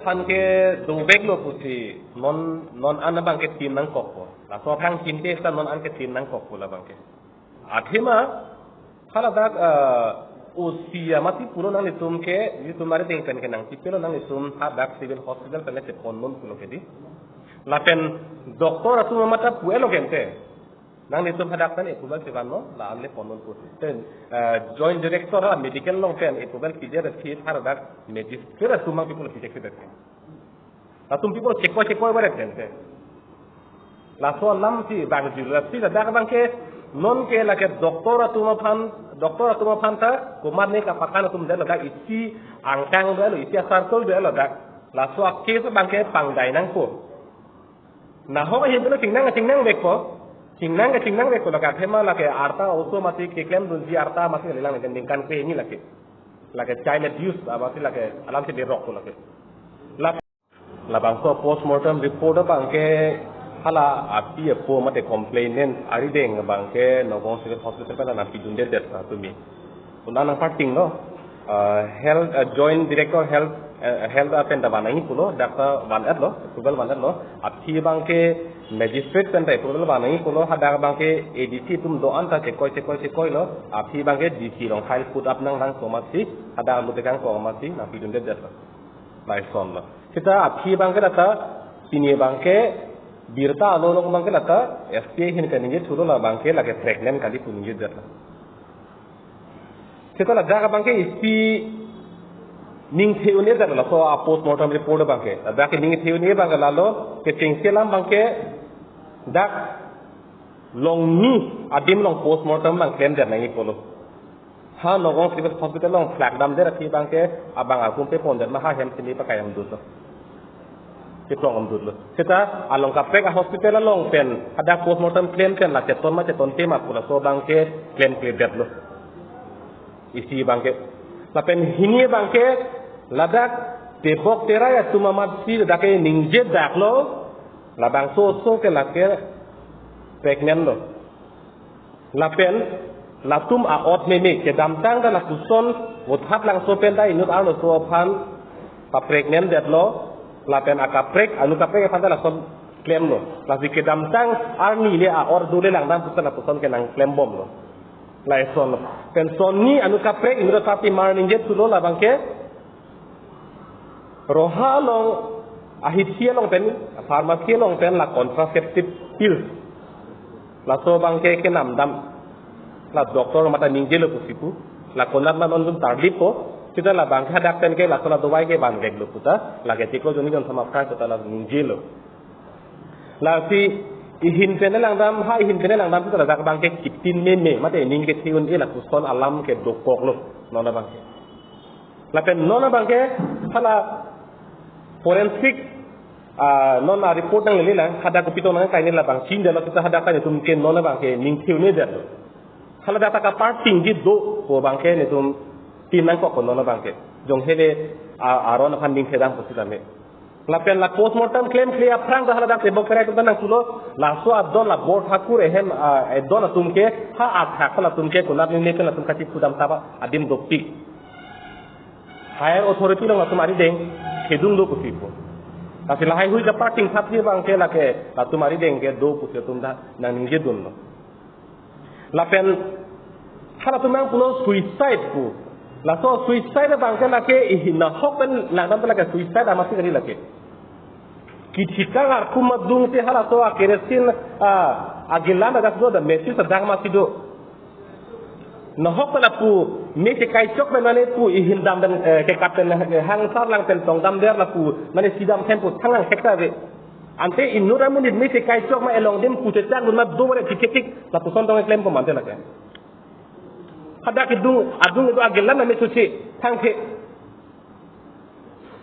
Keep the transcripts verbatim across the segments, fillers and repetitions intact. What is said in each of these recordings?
Aphan ke doveklo pusi non non an abang ke tin nangkokpo. Laso aphan tin ke sa non an ke tin nangkokpo labang ke. Athema haladak uh, usia mati pulo nanglitum ke, itum mari deng pen ke nangchipelo nanglitum hadak civil hospital pen le chepon non pulo ke di. Lapen doctor atum mata puelo gente. Nanglitum hadak pen approval chevan non, la an le pon non pu. Then, uh, joint director ha medical along pen approval pide ret si hadak magistrate atum mang people pide ke ret. Latum people chekoi chekoi baret gente. Laso alam si bang jula si ladak abang ke non ke lake doctor atum aphan, doctor atum aphan ta komat ne kapakan atum det ladak isi angkang det lo, isi circle det ladak. Laso a case abang ke pangdai nangpo. Nahok ahin pelo chingnang chingnangvekpo. Chingnang ke chingnangvekpo lake athema lake arta oso mati keklemdunji arta mati lelang ningkan kre hini lake. Lake child abuse, ah, mati lake alam si derok po lake. La, labangso postmortem report abang ke hala api apo mate complainant arideng abang ke Nagaon Civil Hospital pen nangpidundedet atumi. Puna nangparting lo, ah, health, ah, joint director health, eh, health apen ta van nangji pulo, doctor van-etlo, approval van-etlo, aphi abang ke magistrate pen ta approval van nangji pulo, hadak abang ke A D C atum do-an ta chekoi chekoi chekoi lo, aphi abang ke D C along file put up nanglang so mati, hadak alu tekang so mati, nangpidundedet lo. Lason lo. Seta aphi abang ke lata, pini abang ke, birta alo lo abang ke lata, S P A ahin kaningje thulo labang ke lake pregnant kali pu ningjedet lo. Seta ladak abang ke isi ning the-un-e dak laso a postmortem report abang ke. Ladak ke ning the-un-e abang ke lalo kechengsi alam abang ke dak longni adim along postmortem abang klemdet nangji pulo. Ha Nagaon Civil Hospital along flak damdet aphi abang ke abang akum pe pondet ma ha hem sini pakayam dut lo. Keplong am dut lo. Seta along kaprek a hospital along pen hadak postmortem klem pen la cheton ma chetonte ma pu laso abang ke klemkledetlo. Isi abang ke. Lapen hini abang ke ladak tebok terai atum amat si ladak ke ningjedak lo. Labangso oso ke lake pregnant lo. Lapen latum a-ot meme kedamtang ta lapuson Vothatlangso pen ta inut arloso aphan pa pregnant detlo, lapen akaprek, anu kaprek aphan ta lason klemlo. Lasi kedamtang arni le a-or dole langdam pusi lapuson ke nangklembomlo. Lason lo. Pen sonni anu kaprek inut ta pimar ningje thulo labang ke Roha along, ahitsi along pen, pharmacy along pen la contraceptive pills. Laso abang ke kenamdam. La doctor mata ningjelo pusi pu. La konat ma non dun tarlippo. Seta labang ke hadak pen ke laso la dawai ke vanveklo puta. Lake chiklo jonni jon sama aphrang seta la ningjelo. Lasi ihin pen langdam, ha ihin pen langdam seta ladak abang ke kipin meme. Mate ning kethe-un-e lapuson alam kedokoklo. Non abang ke. Lapen non abang ke hala forensic, ah, non a-report nanglele lang, hadak kopi tong nangkai ne labang chindetlo seta hadak ta netum ke non abang ke ning the-un-e detlo. Hala data kapartingji do pu abang ke netum tin nangkokpo non abang ke. Jong hele, ah, aron aphan ning thedam pu sitame. Lapen la postmortem klemkle aphrang ta hala dak tebok terai atum ta nangpulo, laso adon la Borthakur ehem, ah, edon atum ke, ha athak halatum ke konat ningle pen latum kachipudam taba adim dopik. Higher authority along latum arideng kedung do pusi pu. Lasi lahai hui kaparting thapji abang ke lake latum arideng ke do pusi atum ta nangningjedunlo. Lapen halatum nangpulo suicide pu. Laso suicide abang ke lake ihin nahok pen langdam ta lake suicide amatsi kali lake. Kithikang arkum adung te halaso a kerosene, ah, agilan adak do da mesi sedang masi do. Nahok pen lapu mesi kaichok pen mane pu ihin dam pen, eh, kekat pen, eh, hangsar lang pen tong damdet lapu mane sidam pen pu thang lang sekta ve. Ante inut amonit mesi kaichok ma elong dim pu chechak dun ma do mane thikthik lapuson tong klempo mante lake. Hadak kedung adung do agilan na mesi suci thangthe.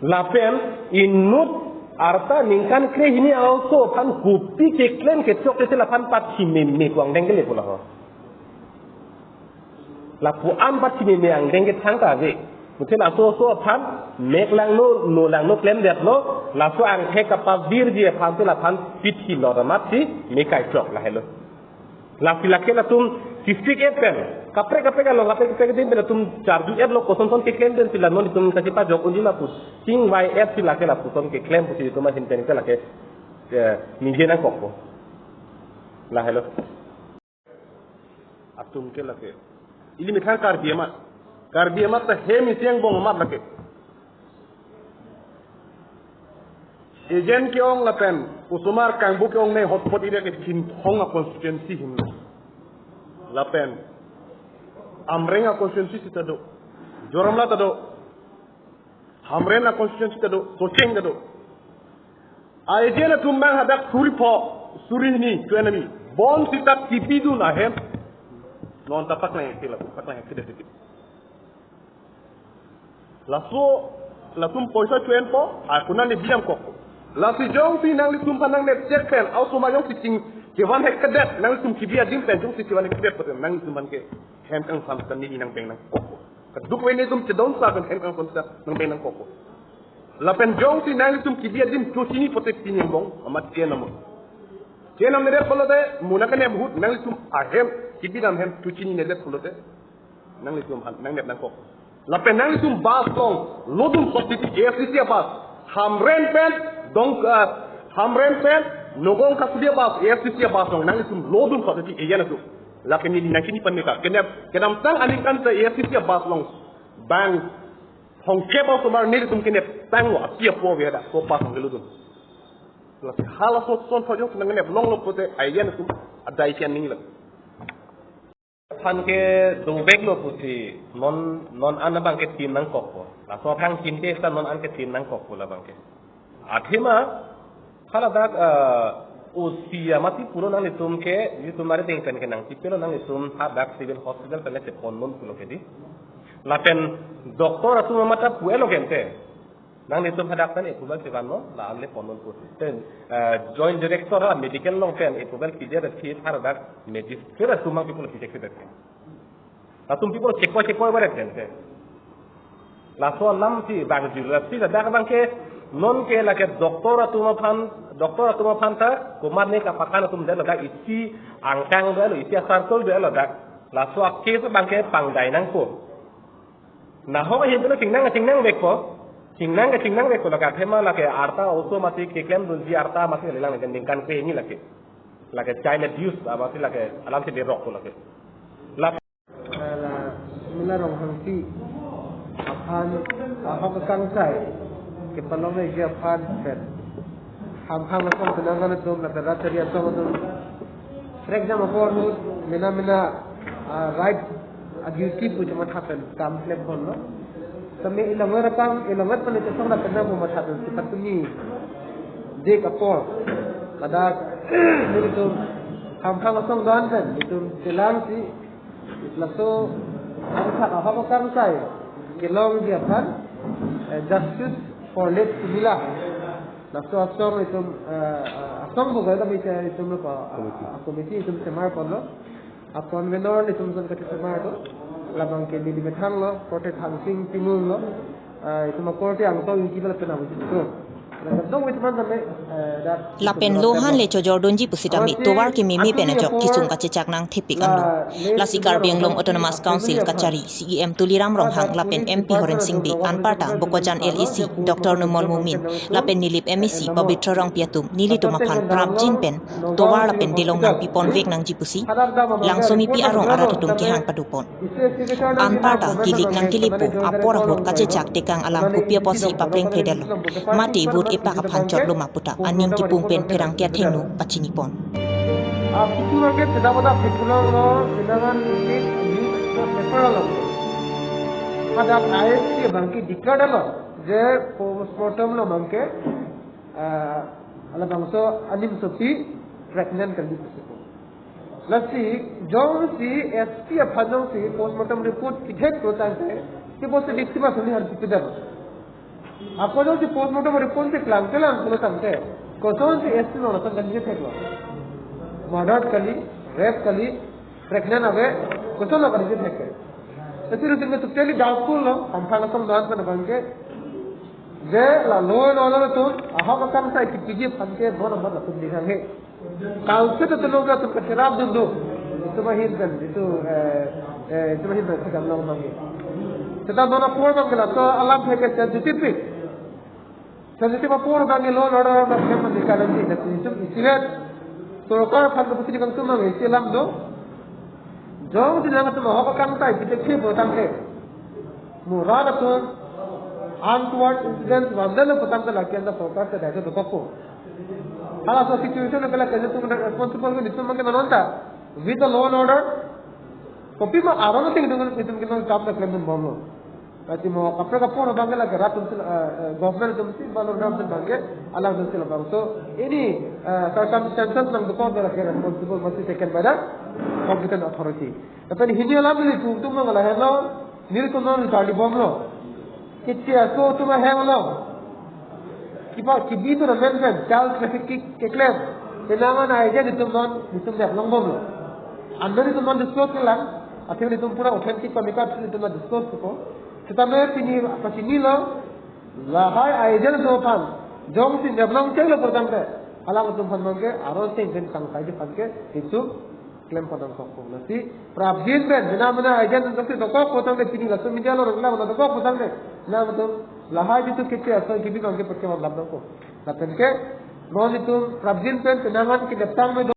Lapen inut arta ningkan kre hini a-oso aphan kopi keklem kechok te si laphan pathi meme pu angdeng kele pu laho. Lapu an pathi meme angdeng ke thangta ave. Muthe laso oso aphan mek langno, no langno klemdetlo, laso angthek kapavirji aphan si laphan pithi lot amatsi me kaichok lahelo. Lasi lake latum sisik et pen, Kaprek kaprek along, kaprek kaprek adim pen latum charju-et lo, kosonson keklem pen si la non itum kachepajok unji ma pu. Chingvai-et si lake lapuson keklem pusi itum ahin pen ke lake, eh, ningje nangkokpo. Lahelo. Atum ke lake. Ili methang Karbi amat. Karbi amat ta hem isi angbong amat lake. Ejen ke-ong lapen osomar kangbu ke-ong ne hotpot area ke Chinthong a constituency ahin. Lapen Amreng a constituency sita do. Joramla ta do. Hamren a constituency ta do. Socheng ta do. A ejen atum abang hadak suri pho, suri hini, tu enemy. Bon sita kipidun ahem. Non ta paklang ke la, paklang ke desi. Laso, latum poisa chuen po, akuna ne bi nangkok. Lasi jongsi nanglitum aphan nangnep chek pen, a osomar jongsi chingki van hek kedet, nanglitum kibi adim pen jongsi kivan hek kedet pen, nanglitum aphan ke hem kangsam sita neli nangpeng nangkok. Kadokave netum chedon sa pen hem kangsam sita nangpeng nangkok. Lapen jongsi nanglitum kibi adim chochini pote pini angbong, amat ke namo. Ke nam nedet pulote, muna kanep ahut, nanglitum ahem, kibi dam hem, chochini nedet pulote. Nanglitum aphan, nangnep nangkok. Lapen nanglitum bus along, lodun kok titi A S D C a bus. Hamren pen, dong, ah, Hamren pen, Nagaon Kasuli a bus, A S D C a bus along, nanglitum lodun kok titi ejen atum. Lapen neli nangkini pameka, kenep, kedamtang aningkan ta A S D C a bus along. Bang, hongkep a osomar nelitum kenep, tanglo, api apo ave hadak, ko bus along kelodun. Lapen halaso ason thojong nangnep longlo pulote, a ejen atum, adai kian ninglo. Aphan ke dovek lo pusi non, non an abang ke tim nangkokpo. Laso aphan tim ke sa non an ke tim nangkokpo labang ke. Athema, haladak, eh, usia mati puro nanglitum ke, itum mari deng pen ke nangchipelo nanglitum hadak civil hospital pen le chepon non pulo ke di. Lapen doctor atum mata pu-etlo gente. Nanglitum hadak pen approval chevan non, la anle pon non pu. Then, eh, Joint Director ha medical along pen approval pidetji aphi hadak magistrate atum abang people pidetji. Latum people chekoi chekoi baret gente. Laso alam si bang jula si ladak abang ke non ke lake doctor atum aphan, doctor atum aphan ta komat ne kapakan atum det ladak isi angkang detlo, isi asarkol detlo dak. Laso a case abang ke pangdai nangpo. Nahok ahin pulo chingnang chingnang vekpo. Chingnang chingnang vekpo lake athema lake arta oso mati keklemdunji arta mati lelang lake ningkan krehini lake. Lake child abuse, ah, mati lake alam si derok po lake. La, la, Mila Ronghangpi aphan, ah, ahok akangsai kepalongji aphan pen. Hamphang asong penang kan atum, lapen rat chari asong atum. Trek jam apor ahut, mena mena, ah, right, ah, duty pu chematha pen kam klem ponlo. Tame ilongver apang, ilongver pen ite song lapen nang pu matha pen si patumi. Dek apor. Ladak, nelitum, hamphang asong do-an pen, nelitum chelangsi, laso, angthak ahok akangsai kelongji aphan, eh, Justice for Late Sumila. Laso asong itum, eh, asong bukan tapi saya itum lo pa, committee. Ah, committee itum semar ponlo. A convener itum ason kachesemar do. Labang ke neli methang lo, korte Thangsing Timung lo. Ah, itum a korte angtong ingki bala penang itum. Lapen dong itum an tame, eh, dak lapen itum lo han le chojordunji pusitame tovar kememe pen ajok kisung kachechak nangthepik anlo. Lasi Karbi Anglong Autonomous Council kachari C E M Tuliram Ronghang lapen M P Horen Sing Bey anparta Bokajan L A C Doctor Numal Momin lapen Nilip M A C Pabitra Rongpi atum nelitum aphan prapjin pen tovar lapen delong nangpiponvek nangji pusi Langsomipi arong arat atum kehang padopon. Anparta kilik nangkelepo apor ahut kachechak tekang alam kopi apotsi paplengphedetlo. Mate vote epak aphan chotlo ma puta aning kipung pen pherangke athengno pachinipon. Aputu rake sedang pada pepulang lo, sedangkan ini, ini pepulang lo. Pada I S C abang ke declare lo, je postmortem lo abang ke, ah, labangso animsopi pregnant kali pusi pu. Lasi, jongsi S P aphan jongsi postmortem report pithek lo tangte, si bosi victim ason aphan si pidetlo. Ako jongsi postmortem report si klang kelang lo tangte, kosonsi S P non ason kan pithek lo. Murder kali, rape kali, pregnant ave, kosonlo kan pithek ke. Lasi itum ke totally doubtful lo, hamphang asong do-an pen abang ke, je la law and order atum, ahok akangsai kipiji aphan ke, bon amat latum dihang he. Kalsi ta tulung ka tum kacherap dun do. Itum ahin pen, itum, eh, eh, itum ahin pen, sedang long abang. Seta non apor abang ke laso alam ke sensitive. Sensitive apor abang ke law and order abang ke mandi kanan di, tapi itum isiret. Sorkar aphan keputusi kangtum abang isi alam do. Jongsi nanglitum ahok akangtai, kita kebo tangke. Mura atum untoward incident vandal putangke lake anta sorkar ke daito dokokpo. Halaso situation ke lake itum responsible ke itum abang ke non anta. With the law and order, kopima aron ateng itum, itum ke non kam na klemdun bomlo. Lasi mo kaprek apor abang ke lake rat atum si, eh, eh, government atum si, law and order atum abang ke alanglitum si labang. So, any, eh, circumstances nangdokok lake responsible must be taken by the competent authority. Lapen hini alam nelitum atum abang lahelo, nelitum non charli bomlo. Keche aso atum ahem along kipa kebi tournament pen child trafficking keklem, penang an agent itum non, itum nep long bomlo. Annon itum non disclose kelang, athe itum pura authentic pamika itum non disclose ko. Setame pini apa chinilo, lahai agent atum aphan jongsi nep long chenglo putangte, alangtum aphan abang ke aron ateng pen kangtai aphan ke itum klem pon nangkokpo. Lasi prapjin pen, mena mena agent atum si dokok putangte, pini laso media along nanglang dokok putangte, nangtum lahai itum keche aso kebi abang ke pekemap lam nangkok. Lapen ke non itum prapjin pen penang an kenep tang me